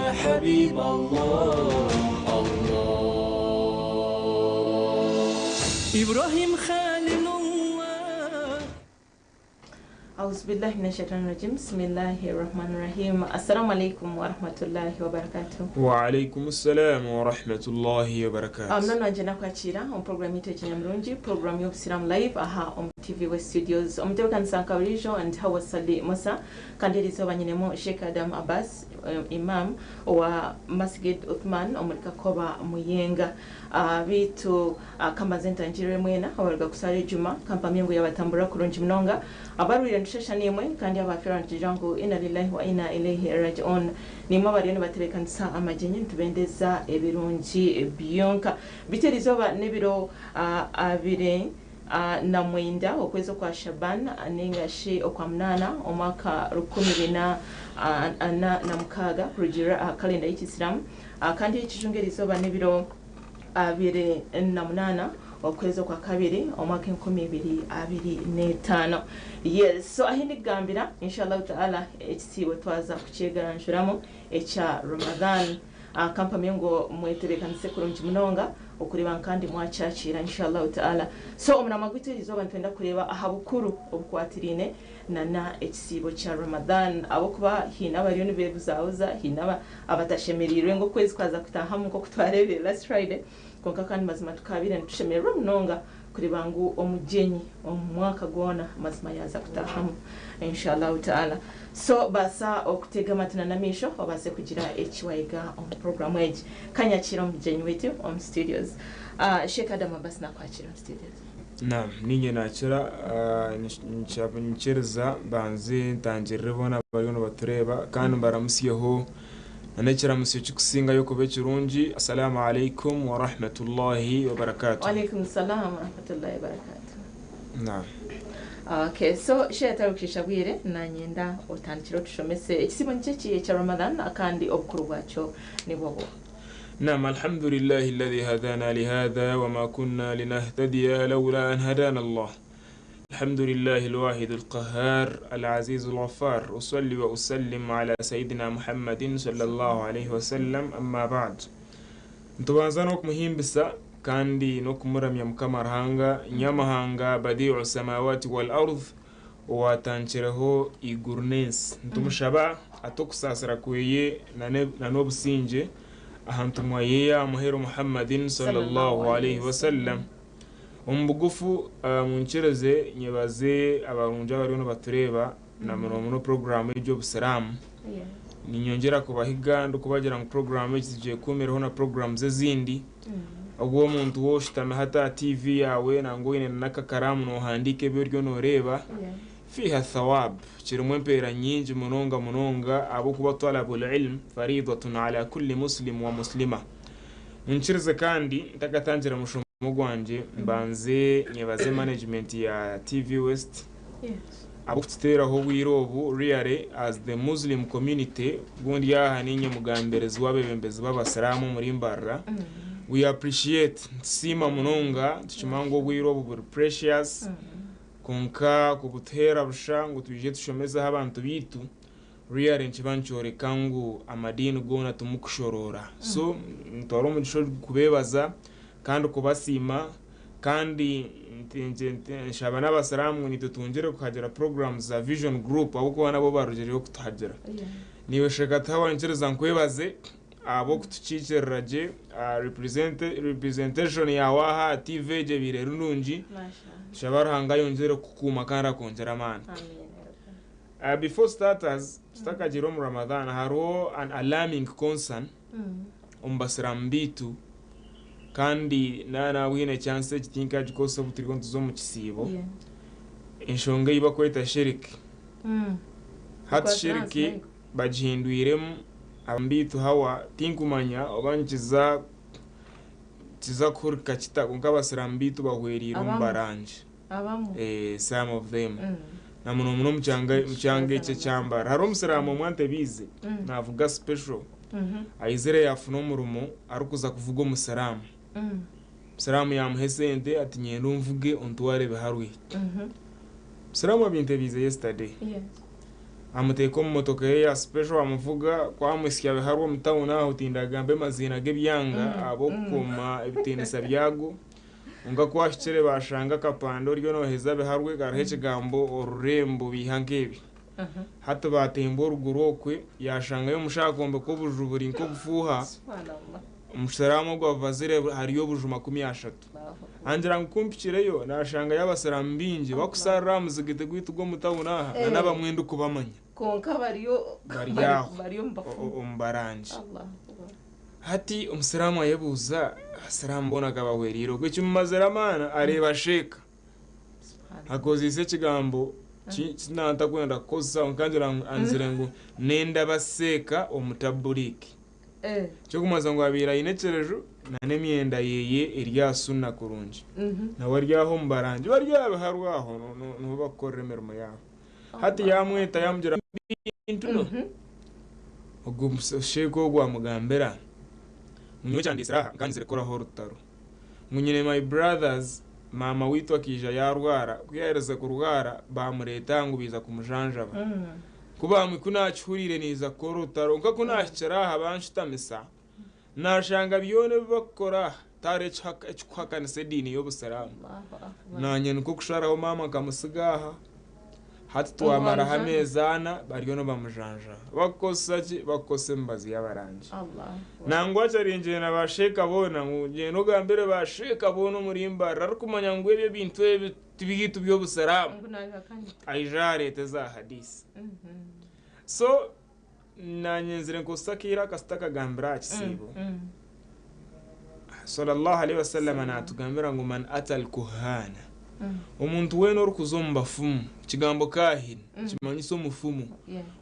يا حبيب الله الله إبراهيم خليل الله. أعوذ بالله من الشيطان الرجيم، بسم الله الرحمن الرحيم. السلام عليكم ورحمة الله وبركاته. وعليكم السلام ورحمة الله وبركاته. Munoni wangye nakwakira omu program yitu ekinyamurungi, program y'Obusiramu Live aha omu TV West Studios. Omutebekanisa nka burijo and Hawa Sali Musa, kandi eriizooba nyinemu Sheikh Adam Abbas, imam owa Masjid Uthman omuri Kakoba Muyenga. Beitu kambanze ntangirire mwena abaruga kusaara ejuma, kampamye ngu yabatambura kurungi munonga. Abarwire nitushasha nimwe, kandi abafeerwa nitugira ngu inna lillahi wa inna ilaihi raji'un. Nimwe abariyo nibatebeekanisa amagyenyi, nitubendeza ebirungi byonka. Beitu eriizooba n'ebiro 29 okwezi okwa Shaban ninga shi okwa munaana omwaka 1446 kurugiirira aha kalenda y'Ekisiramu. Kandi ekijungu eriizooba n'ebiro 28 okwezi okwa kabiri omwaka 2025. Yes, so ahi ndikugambira, inshallah ta'ala, ekisiibo twaza kukyegaranjuramu ekya Ramadan. Kampamye ngu mwetebeekanise kurungi munonga okureeba kandi mwakyakira, inshallah ta'ala. So omuramwa gwaitu eriizooba nitwenda kureeba aha bukuru obukwatiraine nana ekisiibo kya Ramadan, ahabw'okuba haine abariyo nibeebuzaabuza, haine abatashemereirwe ngu okwezi kwaza kutaahamu nk'oku twareebire last Friday. Kwonka kandi mazima tukabaire nitushemererwa munonga kureeba ngu omugyenyi omu mwaka gwona mazima yaaza kutaahamu, inshallah ta'ala. So baasa okutega amatu n'amaisho obaase kugira eki wayiga omu programu egi. Kanyakira omugyenyi waitu omu studios. Sheikh Adam Abbas, nakwakira omu studios. Naam, ninye nakira nyikiriza banze ntangirire boona abariyo nibatureeba kandi mbaramusyeho n'ekiramusyo kikusingayo kuba ekirungi. Assalamu alaikum wa rahmatullahi wa barakatuh. Walaikum salam warahmatullahi wabarakatuh. Naam. Okay, so Sheikh, atarukisha bwire, nanyenda otandikire otushomese ekisibo nikyo ki ekya Ramadan, kandi obukuru bwakyo nibwo bwo. نعم، الحمد لله الذي هدانا لهذا وما كنا لنهتدي لولا أن هدانا الله. الحمد لله الواحد القهار العزيز الغفار. أصلي وأسلم على سيدنا محمد صلى الله عليه وسلم. أما بعد، ntubanza n'okumuhimbisa kandi n'okumuramya Mukama Ruhanga Nyamahanga, badiu samawati wal ard, owatankireho iguru n'ensi. Ntumushaba atokusaasira kweye na n'obusingye aha ntumwa ye muhero Muhammadin sallallahu alaihi wasallam. Omu bugufu, munkirize nyebaze abarungi abariyo nibatureeba na muno muno programu y'ebyobusiraamu. Ninyongera kubahiga ndikubagira ngu programu egi zigiye kumireho na programs ezindi. Obwo omuntu woshutami hata aha TV yawe nangwa oine n'akakaramu nohandiika ebi oriyo noreeba, fiha thawab, kirimu empeera nyingi munonga munonga, ahabw'okuba talabul ilm faridatun ala kulli muslim wa muslima. Munkirize kandi ntakatangira mushomo gwangye mbanze nyebaze management ya TV West ahabw'okututeeraho obwire obu. Really, as the Muslim community, gundi aha ninye mugambirizi w'abebembezi b'abasiraamu omuri Mbarara, we appreciate, ntusiima munonga. Tukimanya ngu obwire obu buri precious, konka kubutuheera busha ngu twije tushomezeho abantu biitu, really nikiba nikyoreka ngu amadiini goona timukushoroora. So ntwara omugisha kubeebaza kandi kubasiima, kandi nshaba n'abasiraamu ngu nitwe twongyere kuhagira programs za Vision Group, ahabw'okuba nabo barugireyo kutuhagira. Niiwe Shekatawa, nkiriza nkwebaze ahabw'okutukiikirira gye. Representation yawe aha TV egi ebaire eri nungi. Shaba Ruhanga ayongyere kukuuma kandi akongyera amaani. Before starters, tutakagira omu Ramadhan, hariho an alarming concern omu basiraamu biitu, kandi nabwine chance egi tinkagikosa obu turiho nituza omu kisiibo, enshonga ei bakweta shiriki. Hati shiriki bagihindwiremu abantu hawa. Tinkumanya oba nikiza kiza kuhurika kita, konka abasiraamu biitu bahweriire omu Abamu. Barangye. Abamu. Some of them, na muno muno mukyanga ekyo ekyambara. Hariho omusiraamu omwe antebiize, navuga special, aizire yafuna omurimo arikuza kuvuga omusiraamu. Omusiraamu yamuha esente ati, "Nyenda onvuge ontware biharwe." Omusiraamu abintebiize yesterday. Amuteeka omu motoka ye ya special amuvuga, ku amuhitsya Biharwa omu tawuni aho tindagambe maziina g'ebyanga ahabw'okukuuma ebitiinisa byago. Kwonka ku ahikire baashanga akapande oriyo nooheza Biharwe kariho ekigambo orurembo biiha nk'ebi. Hati baatemba oruguru okwe yaashangayo omushaija akwombeka obuju buri nk'obufuuha, omusiraamu ogu abubazire hariyo obuju 30. Angira ngu ku mpikireyo naashangayo abasiraamu baingi bakusharira aha muzigiti gwaitu gw'omu tawuni aha na n'abamwe ndikubamanya. Kwonka bariyo Bari aho bari omu bafumu. omu barangi. Allahu Akbar. Hati omusiraamu ayebuuza, abasiraamu boona akabahwereire oku ekimumazire amaani areeba sheeka. Subhanallah. Akozeise ekigambo ki ki naantakwenda kukozesa kwonka ngira ngu anzire ngu nenda baseeka omutaburiiki. Ekirikumanyisa ngu abaire aine ekireju n'emyenda ye eri aha Sunna kurungi. Nawe ari aho omu barangi bari aha biharwe aho niho barikukorera emirimo yaabo. Hati yaamweta yaamugira ngu no. Ogwo sheikh ogwo amugambira ngu nyowe ekyandeetsire aha nkaba nyizire kukoraho orutaro. Ngu nyine my brothers maama waitu akaija yaarwara, ku yaaherize kurwara baamureeta aha ngu baija kumujanjaba. Ku bamwe ku naakihuriire naija kukora orutaro, nka ku naahikire aha banshutamisa, naashanga byona ebi barikukora aha tihariho ekirikuhakanisa ediini y'Obusiraamu. Naanye nikwo kusharaho maama nkamutsiga aha, hati twamaraho ameezi ana bariyo nibamujanjaba. Bakukozesa ki? Bakukozesa emibazi y'abarangi. Nangwa kyaringyire na baasheeka boona ngu gyenda ogambire baasheeka boona omuri Mbarara arikumanya ngu ebi ebintu ebi ti byaitu by'Obusiraamu. Aije areete za Hadith. So nanye nzire nkozesa akaire aka sitakagambire aha kisiibo. Sallallahu alaihi wasallam natugambira ngu man ata alkuhana, omuntu weena orikuza omu bafumu, ekigambo kahin nikimanyisa omufumu,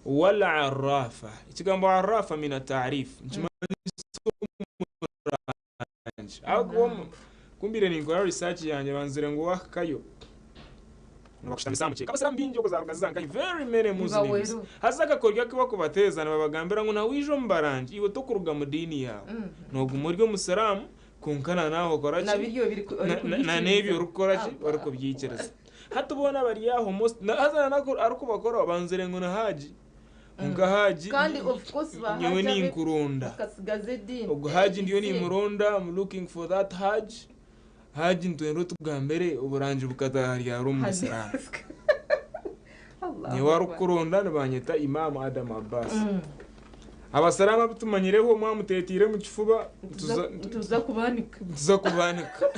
wal arrafa, ekigambo arrafa min ataarif nikimanyisa omurangi. Ahabw'okuba ku mbaire ninkora research yangye banzire ngu wahikayo nibakushutamisa aha mukyeka. Abasiraamu baingi okwo zaruga ziza nkahi very many Muslims. Haza akakoryo aku bakubateeza nibabagambira ngu na waija omu barangi iwe tokuruga mu diini yaawe. Nooguma ori omusiraamu kwonka na naawe okora ki? Na n'ebyo orikukora ki? Orikubyikiriza. Hati boona bari aho most haza na arikubakoraho banzire ngu ni Haji. Kwonka Haji Kandi of course ba nyowe Haji abe ninkuronda. bakasigaza ediini. Ogu Haji ndiyo nimuronda, I'm looking for that Haji. Haji nitwenda otugambire oburangi bukataaha ryari omu busiraamu. Allahu Nyowe Akbar. arikukuronda nibanyeta Imam Adam Abbas. Abasiraamu abu tumanyireho mwamuteeteire omu kifuba Nituza nituza kubanika. nituza kubanika.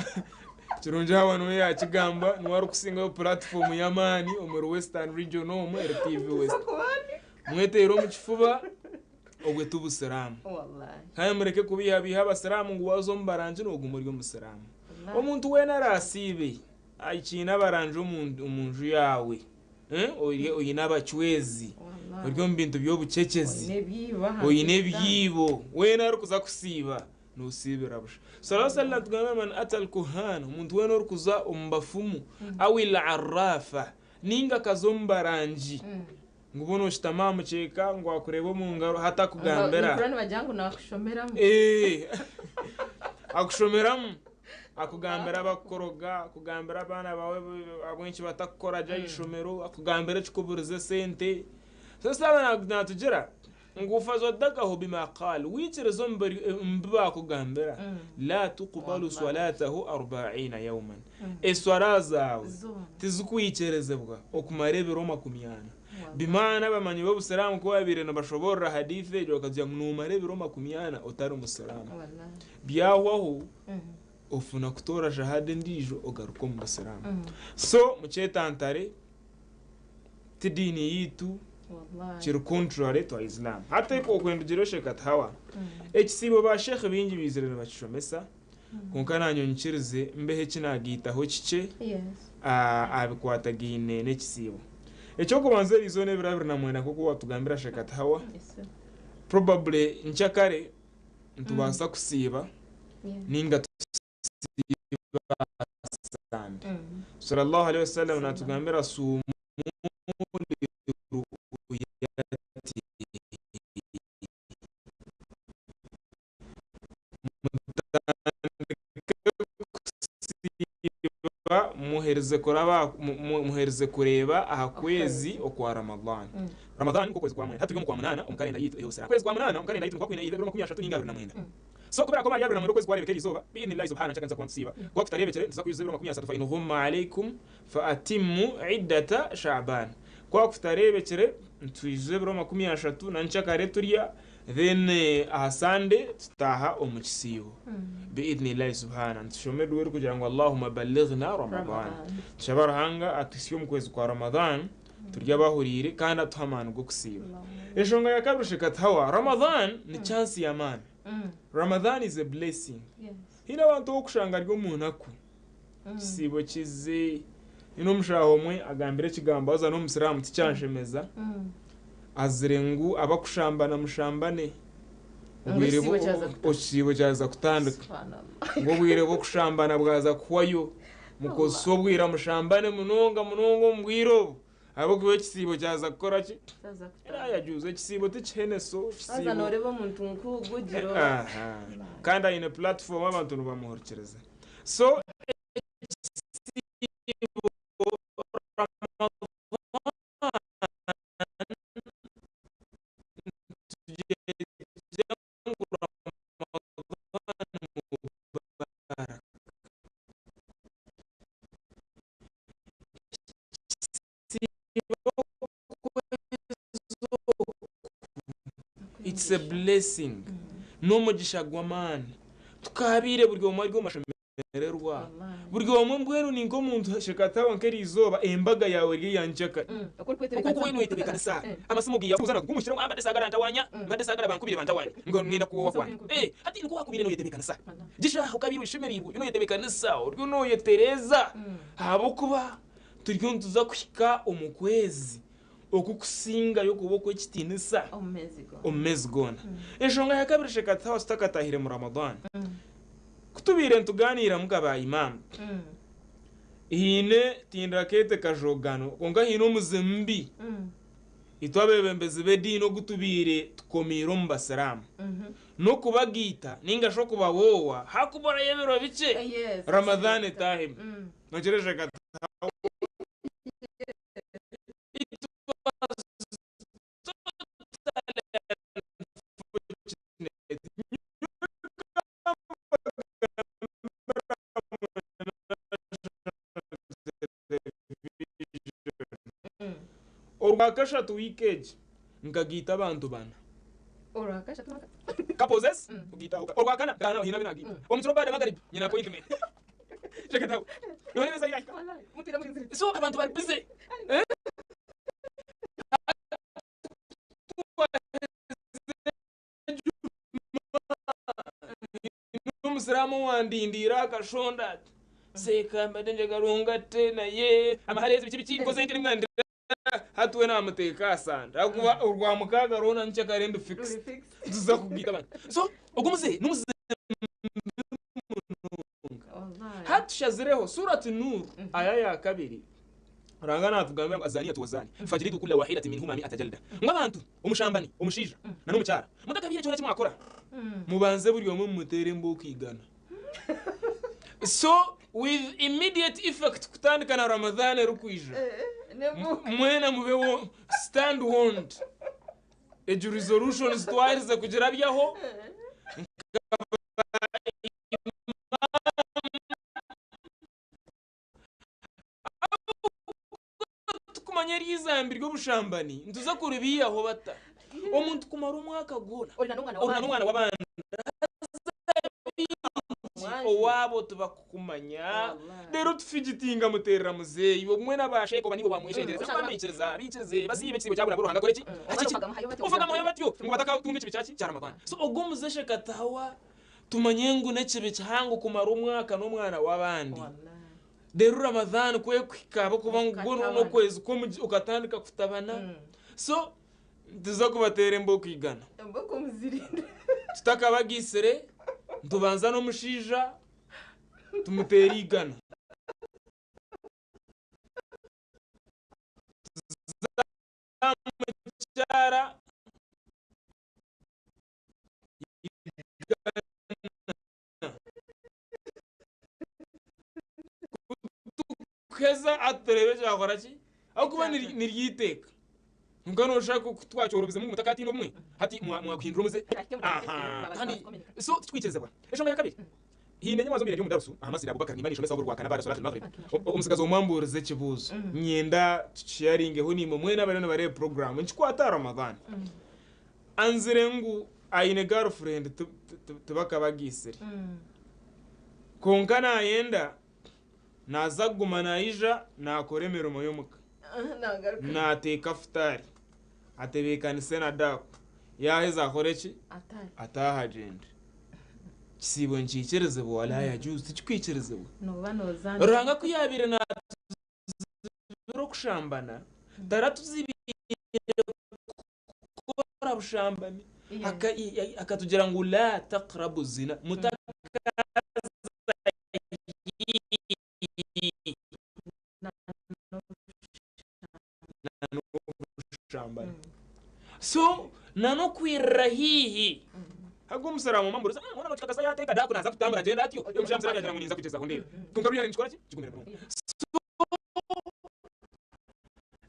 Kirungi hawa niwe yakigamba niwe arikusingayo platform y'amaani omuri Western region omu eri TV West. Nituza kubanika. Mweteire omu kifuba obwe ti busiraamu. Wallahi. Kandi mureke kubeihabeiha abasiraamu ngu waaza omu barangi nooguma ori omusiraamu. Wallahi. Omuntu weena araasiibe aikiine abarangi omu nju yaawe, oine abacwezi, Wallahi. ori omu bintu by'obucecezi, Oine ebyibo aha oine nju zanyu. ebyibo, weena arikuza kusiiba noosiibira busha. Sallallahu alaihi wasallam atugambira man ata al-kuhan, omuntu weena orikuza omu bafumu, awil arrafa, ninga akaza omu barangi. Ngu boona oshutami aha mukyeeka ngu akureebe omu ngaro hati akugambira. Nikura nibagira ngu nakushomeramu. Eeh akushomeramu akugambira abakukoroga, akugambira abaana baawe ahabw'enki batakukora gye aha ishomero, akugambira ekikuburiza esente. So saaba natugira ngu fasadakahu bima qaal, waikiriza omu bi baakugambira, laa tuqbalu swalatahu arba'iina yawman, eswala zaawe tizikwikirizibwa okumara ebiro 40. Bimaana abamanyi b'obusiraamu ku baabaire nibashoboorora hadiith egyo bakagira ngu noomara ebiro 40 otari musiraamu. Byahwaho ofuna kutoora shahada endiijo ogaruka omu busiraamu. So mukyetantare. Ti diini yaitu, kiri contrary to Islam. Hati okwenda ogire Sheikh Atihawa, ekisiibo ba Sheikh baingi baizire nibakishomesa, kwonka nanye onyikirize mbeho eki nagaitaho kikye aha bikwatagaine n'ekisiibo. Eky'okubanza eriizooba n'ebiro 29 nk'oku watugambira Sheikh Atihawa, probably nkyakare nitubaasa kusiiba ninga tusiibe aha Sande. Sallallahu alaihi wasallam natugambira suumu liruyatihi, mutandike kusiiba. muherize kuraba muherize kureeba aha kwezi okwa Ramadhan. Ramadhan nikwo kwezi kwa mwenda. Hati turi omu kwa munaana omu karenda yaitu ey'obusiraamu. Okwezi kwa munaana omu karenda yaitu nikuba kwine either ebiro 30 ninga 29. So kubera ku ahari 29 okwezi kwareebeka eri izooba, bi'idhnillahi subhana nkyaka nituza kuba nitusiiba. Kuba kutareebekire nituza kwijuza ebiro 30 fa in ghumma aleikum fa atimmu iddata Sha'ban. Kuba kutareebekire nitwijuza ebiro 30 na nkyakare turya then aha Sunday tutaaha omu kisiibo bi'idhnillahi subhana. Nitushoma eduwa erikugira ngu Allahumma ballighna Ramadhan. Tushaba Ruhanga atuhitsye omu kwezi kwa Ramadhan turi abahuriire kandi atuhe amaani g'okusiiba. Enshonga ya kabiri Shekatawa, Ramadhan ni chance y'amaani. Ramadhan is a blessing. Haine abantu abu orikushanga ari omu naku, ekisiibo kize, haine omushaaha omwe agambire ekigambo haza n'omusiraamu tikyanshemeza, azire ngu abakushambana mushambane, obwire ekisiibo kyaza kutandika, ngu obwire bw'okushambana bwaza kuhwayo, mukozese obwira mushambane munonga munonga omu bwire obu. Ahabw'okuba ekisiibo kyaza kukora ki? Yaayajuuza. Ekisiibo ti kiheneso, Haza ekisiibo. nooreeba omuntu nk'ogu ogira oti. Aha. Kandi aine platform abantu nibamuhurikiriza. So ekisiibo Ramadhan nitugyegyera ngu Ramadhan Mubarak. It's a blessing. N'omugisha gw'amaani. Tukaabaire buri omwe ari omu mashemererwa. Buri omwe mbwenu ni nk'omuntu shekatawa nk'eriizooba embaga yaawe eri eya nkyakare. Oku orikuba noyetebeekanisa amasimu gaiha kuza nago gumushyira ngu mbadde saagara ntawanya, mbadde saagara bankubire bantawanya ngu niinyenda kuba owakwange. Hati nikwo waakubaire noyetebeekanisa. Gisha okabaire oshemereirwe oriyo noyetebeekanisa, oriyo noyetereeza ahabw'okuba Turiyo nituza kuhika omu kwezi okukusingayo kuba okw'ekitiinisa omu meezi goona. Enshonga ya kabiri Shekatawa tutakatahire mu Ramadhan, ku tubaire nitugaaniiramu nka ba Imaam, haine tindakeete kajogano kwonka haine omuze mubi itwe abeebembezi b'ediini ogu tubaire tukomiire omu Basiraamu, n'okubagaita ninga shi okubaboowa hakuburayo ebiro bikye Ramadhan etaahemu. Nokyeresheka It was totally unfortunate. Orwakashatu wiiki egi nkagaita abantu bana. Couples kugaita orwakana nkaba haine abu nagaita. Omu kiro baada magharibi nyine appointment. So abantu bari busy. Omusiraamu owandindiire akashonda ati seeka mbadde njagala ongatte naye amahare ezi biki biki nkoze nti nimwandira hati we namuteeka aha sande ahakuba orwamukaaga rwona nkyakare ndi fixed tuza kugaita abantu so ogwo omuze n'omuze munonga hati tushazireho Surat Nur aya ya kabiri Ruhanga natugambira ngu azaniyatu wazani fajlidu kulla wahidatin minhuma mi'ata jalda ngu abantu omushambani omushaija na n'omukyara mutakabiire kyona eki mwakora mubanze buri omwe mumuteere embooko igana so with immediate effect kutandika na Ramadhan erikwija mwena mube stand warned egyo resolution zitwaherize kugirabyaho Tukumanya eri izambi ry'obushambani nituza kuribiihaho bata? Omuntu kumara omwaka gwona ori n'omwana w'abandi haza baingi owaabo tibakukumanya reero tufigitinga muteerera muzeeyi obumwe na ba sheeka oba niiwe waamweshengyereza nangwa baikiriza baikirize basiibe ekisiibo kyabo nabo Ruhanga akore ki? Akiki ofaga batyo ngu batakatunga ekibi kyaki kya Ramadhan so ogwo omuze shekatawa Tumanye ngu n'ekibi kihango kumara omwaka n'omwana w'abandi. Reero Ramadhan ku erikuhika ahabw'okuba ngu gwo n'okwezi kw'omugisha okatandika kutabana. So nituza kubateera embooko igana. Tutakabagiisire nitubanza n'omushaija tumuteere igana. Tuza aha mukyara. Kuheza hati tureebe ekyakora ki? Ahabw'okuba niryo iteeka. Kwonka nooshusha ku twakyorobize ngu mutakatiina obumwe, hati mwaguhindura omuze. Aha, kandi so tikikwikirizibwa. Enshonga ya kabiri, haine enyamazi omu biro by'omu Darusu aha Masjid Abubakar nimba ninshomesaho buri Rwakana baada Swalatul Maghrib, omutsigazi omwe ambuurize ekibuuzo. Niinyenda tukisharingeho naimwe mwena abariyo nibareeba puroguraamu. Nikikwata aha Ramadhan. Anzire ngu aine girlfriend tibakabagiisire. Kwonka naayenda Naaza kuguma naija naakora emirimo y'omuka, naateeka futaari, atebeekanise na daaku, yaaheza akore ki? Ataahe agyende. Kisiibo nikiikirizibwa? Laa yajuuzu, tikikwikirizibwa. Ruhanga ku yaabaire naatuzibira okushambana, taratuzibiire kukora bushambani. Akatugira ngu laa taqrabu zina, mutakaza haihi n'obushambani. So nan'okwirira haihi. Haga omusiraamu omwe ambuurize, hoona nookikakasa yaateeka daaku naaza kutambura agyende atyo? Omusiraamu yaagira ngu ninza kugyezaho ndeebe. Kwonka buriya nikikora ki? Kigumire munonga. So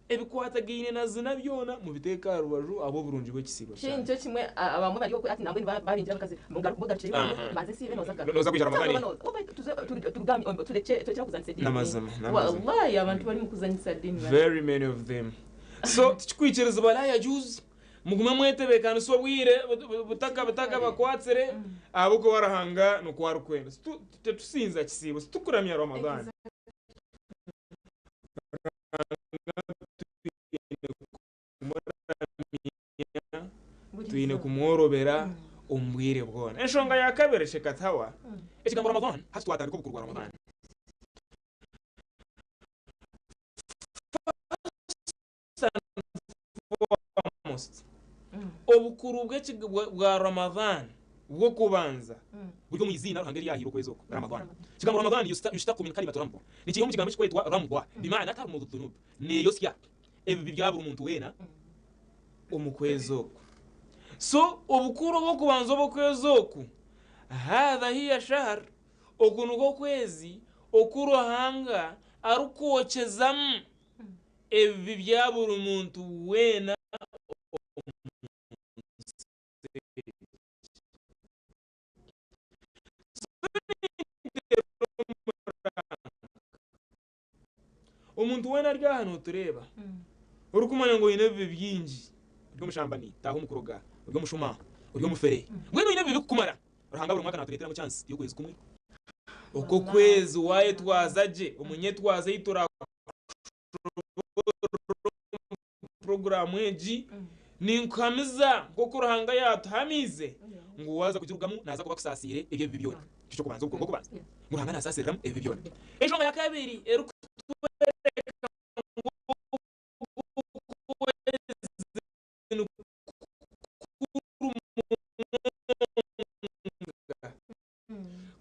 Ebikwatagaine na zina byona mubiteeke aha rubaju ahabw'oburungi bw'ekisiibo Kiri kyanyu. nikyo kimwe abamwe bari okwe ati nambwenu babingira abakazi mugarukye mbanze nsiibe noza kugaruka. Noza kwija Ramadhani. Turekye kuzanisa ediini. Namazima, namazima. Wallahi abantu bari mukuzanisa ediini. Very many of them. So tikikwikirizibwa la yajuzu mugume mwetebekanise obwire butaka butakabakwatsire ahabw'okuba Ruhanga nikwo arikwenda. Titusinza kisiibo, titukuramya Ramadhani. Twine kumuramya, twine kumworobera omu bwire bwona. Enshonga ya kabiri, Shekatawa, ekigambo Ramadhan, hati twatandika obukuru bwa Ramadhan. First and foremost, obukuru bwa Ramadhan bw'okubanza buri omu iziina Ruhanga eri yaahaire okwezi oku, Ramadhan. Ekigambo Ramadhan yushtaqu min kalimati ramdha, nikiiha omu kigambo ekirikwetwa ramdha, bimaana tarmudu dhunub, neeyosya ebibi bya buri muntu weena omu kwezi oku. So obukuru obw'okubanza obw'okwezi oku, haadha hiya shahr, oku nikwo kwezi oku Ruhanga arikwokyezamu ebibi bya buri muntu weena omu nsi. Omuntu weena ari aha nootureeba orikumanya ngu oine ebibi bingi, ori omushambani, taaha omu kuroga, ori omushuma, ori omufere, mbwenu oine ebibi bikukumara, Ruhanga buri mwaka naatureeteramu chance y'okwezi kumwe. Okwo okwezi waayetwaza gye omu nyetwaza ei turakushoboorora omu puroguraamu egi, ninkuhamiza nk'oku Ruhanga yaatuhamiize ngu waaza kugirugamu naaza kuba akusaasiire eby'ebibi byona. Ekyo ky'okubanza, obukuru bw'okubanza, ngu Ruhanga naasaasiriramu ebibi byona. Enshonga ya kabiri erikutworeka ngu okwezi ni kukuru munonga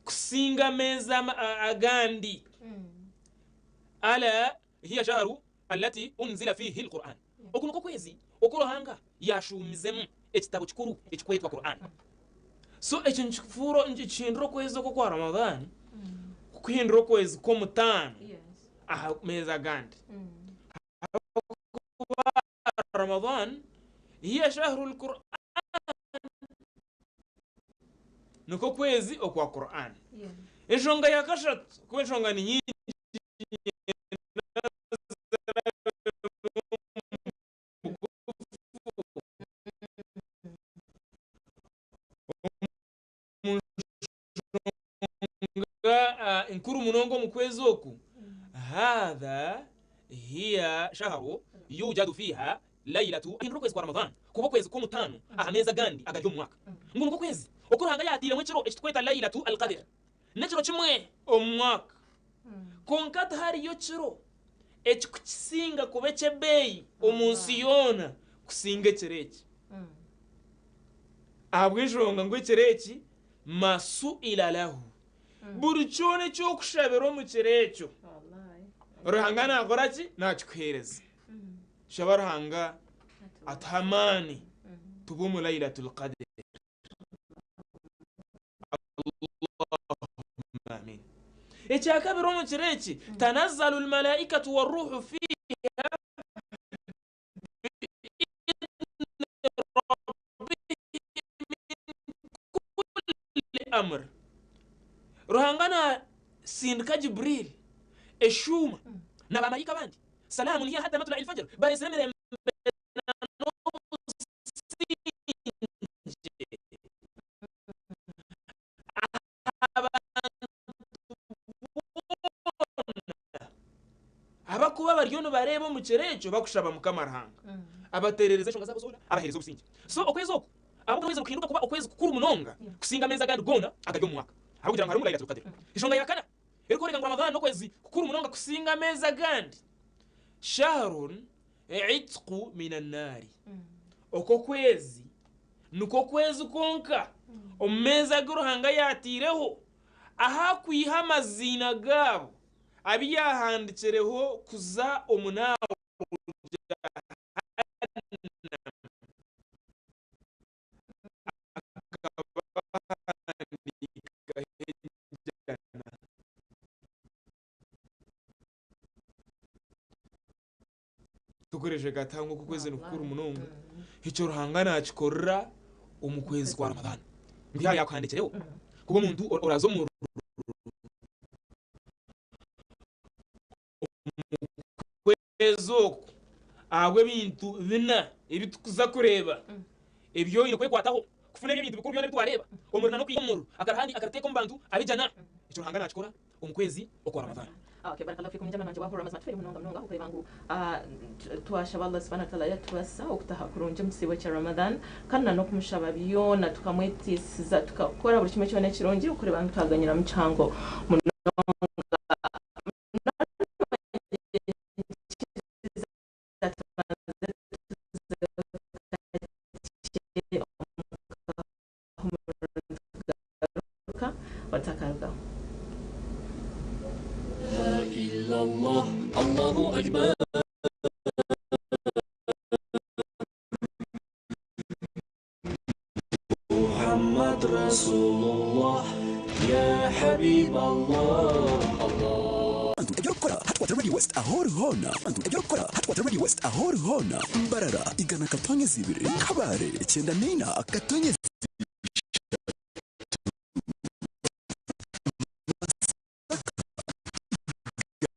kusinga ameezi agandi, Alaa hiya shahru allati unzila fiihi al-Qur'an, oku nikwo kwezi oku Ruhanga yaashuumizemu ekitabo kikuru ekikwetwa Qur'an. So ekyo nikifuura nikihindura okwezi oku okwa Ramadhan kukuhindura okwezi kw'omutaano aha meezi agandi. Ahabw'okuba Ramadhan hiya shahru al-Qur'an, nikwo kwezi okwa Qur'an. Enshonga ya kashatu, kuba enshonga ni nyingi Omu nshonga enkuru munonga omu kwezi oku, Haadha hiya shahru yujadu fiiha lailatu, ahindura okwezi kwa Ramadhan kuba okwezi kw'omutaano aha meezi agandi agari omu mwaka. Ngu nikwo kwezi oku Ruhanga yaatairemu ekiro ekiturikweta Lailatu Al-Qadr. N'ekiro kimwe omu mwaka. Kwonka tihariyo kiro ekikukisinga kuba eky'ebeeyi omu nsi yoona kusinga ekiro eki. Ahabw'enshonga ngu ekiro eki ma su'ila lahu, buri kyona eki orikushabira omu kiro ekyo, Ruhanga naakora ki? Naakikuheereza. Shaba Ruhanga atuhe amaani tube omu Lailatul Qadr. Allahumma Amiin. Ekyakabiri omu kiro eki, tanazzalu lmalaikatu waruuhu fiiha biidhni rabbihim min kulli amr. Ruhanga nasindika Jibril, eshuuma, na bamalaika abandi, salaamun hiya hatta matlai lfajr, bareetsire emirembe n'obusingye aha bantu boona abakuba bariyo nibareeba omu kiro ekyo bakushaba Mukama Ruhanga abateerereze enshonga zaabo zoona abaheereze obusingye. So okwezi oku ahabw'okuba okwezi nikuhinduka kuba okwezi kukuru munonga kusinga ameezi agandi goona agari omu mwaka ahabw'okugira ngu harimu Lailatul Qadr. Enshonga ya kana erikworeka ngu Ramadhan n'okwezi kukuru munonga kusinga ameezi agandi, Shahrun Itqu mina nnaari. Okwo okwezi nikwo kwezi kwonka omu meezi agu Ruhanga yaataireho ahu akwiha amaziina gaabo abu yaahandikireho kuza omu naaru Jahannam akabahandiikaho ejjana. Tukoreshe kata ngu oku okwezi nikukuru munonga. Ekyo Ruhanga nakikorera omu kwezi kwa Ramadhan. Ngu yaaba yakuhandikireho kuba omuntu oraza omu kwezi oku ahabw'ebintu bina ebi tukuza kureeba ebi oine kwekwataho kufuna ebi ebintu bikuru byona ebi twareeba omuriro na n'okwiha omuriro akarahandi akariteeka omu bantu ab'ejjana. Ekyo Ruhanga nakikora omu kwezi okwa Ramadhan. Okay, barakallahu fikum njama nangye wahurira amazima tufeire munonga munonga okureba ngu twashaba Allah subhanahu wa ta'ala yatubasa okutaha kurungi omu kisiibo kya Ramadhan kandi na n'okumushaba byona tukamwetisiza tukakora buri kimwe kyona ekirungi okureba ngu twaganyiramu kihango munonga. Tubanze tuzeho kakye omu kahumuro nitugaruka otakarugaho. Illallah, Allahu Akbar. Muhammad Rasulullah, ya Habib Allah, Allah. Bantu eby'okukora hati kwata Radio West aho ori hoona. Bantu eby'okukora hati kwata Radio West aho ori hoona. Mbarara, 100.2, Kabale, 94.